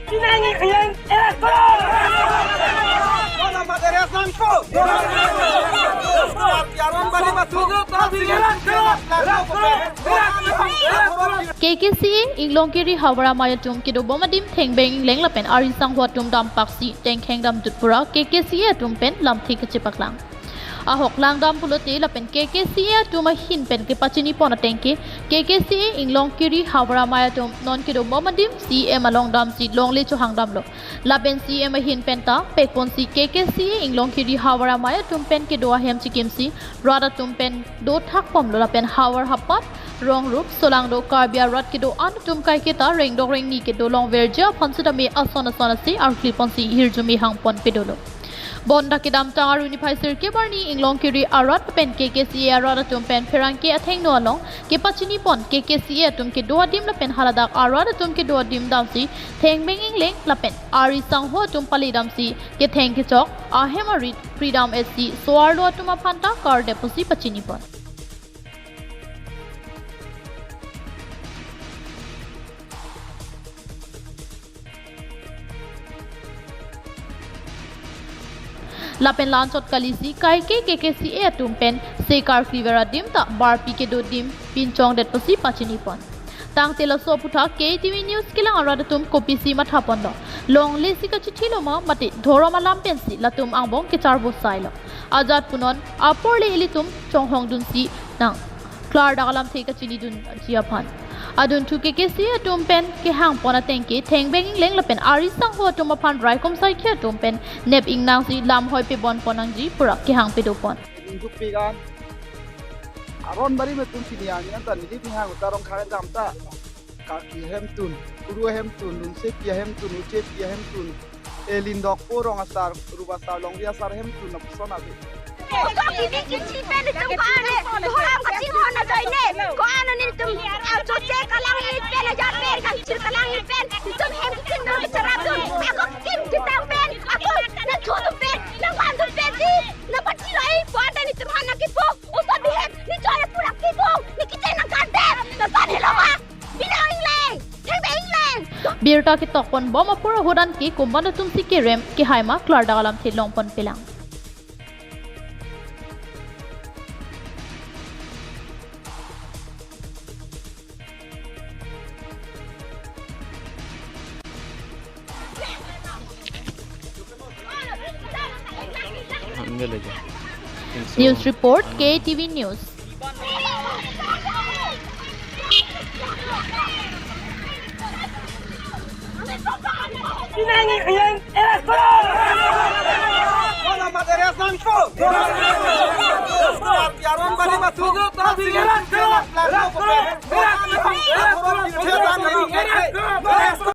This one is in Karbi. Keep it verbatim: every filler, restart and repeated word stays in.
K K C A Inglongkiri havar amei atum kedobom adim thengbeng ingleng lapen ari sangho atum dampaksi tengkheng damdut pura K K C A atum pen lamthe kachepaklang. Ahok langdam pulote lapen K K C A atum ahin pen kepachinipon ateng ke K K C A Inglongkiri havar amei atum non kedobom adim C M along damsi longle chohangdamlo. Lapen C M ahin penta pekponsi K K C A Inglongkiri havar amei atum pen kedo ahem chikimsi rat atum pen dothakbomlo lapen havar hapat rong rup solangdo Karbi arat kedo-an atum kaiketa rengdok rengni kedo longverji aphan sitame ason ason asi arkliponsi hirjume hangpon pedolo. Bonta kedamtang arni phai sirkep arni Inglongkiri arat pen K K C A arat atum pen pherangke athengno along kepachinipon K K C A atum kedo adim lapen haladak arat atum kedo adim damsi thengbeng ingleng lapen ari sangho atum pali damsi ketheng kechok ahem arit freedom esi soarlo atum aphanta kardep pusi pachinipon. Lapen lanchot kalisi kaike K K C A atum pen sekar fever adim ta barpi kedo adim pinchongdet pusi pachinipon. Tangte laso aputhak K T V News kelang arat atum kopisi mathaponlo. Longle si kachithiloma mate dhorom alam pensi latum angbong kecharbosailo. Ajat punon apor le ilitum chonghongdunsi nang klardak alamthe kachinidunji aphan. Adunthu K K C A atum pen kehangpon ateng ke thengbeng ingleng lapen ari sangho atum aphan raikom saikhi atum pen nep ingnangsi lamhoi pebonpon nangji pura kehang pedopon. Ningduk pigan. Aron bari metum pini anyan ta nilip nihang utarong karen dam ta. Karki ahemtun, Kuru ahemtun, Lunsepi ahemtun, Uchepi ahemtun, e Lindokpo rong asar, Rup asar, Longri asar ahemtun, lapuson ave. Ko kini kichi pen itum ko-an, ko-an kachingho ajoine, ko-an nelitum achoche kalang-i pen, ajar pen, kangchir kalang-i pen, itum hem kichin no bichara dun, ako kim kitang pen, ako nangthu dun pen, nangvan dun pen di, nangpachiroi, bonta nelitum aphan nangkipu, usa bihem, ne chore pura kipu, ne kitchen nangkardep, nangvan helo ha. Pini ingleng, thengbeng ingleng. Birta ketokponbom apor ahut anke komat atumsi kerem kehai ma klardak alamthe longponpelang. News report, K T V News.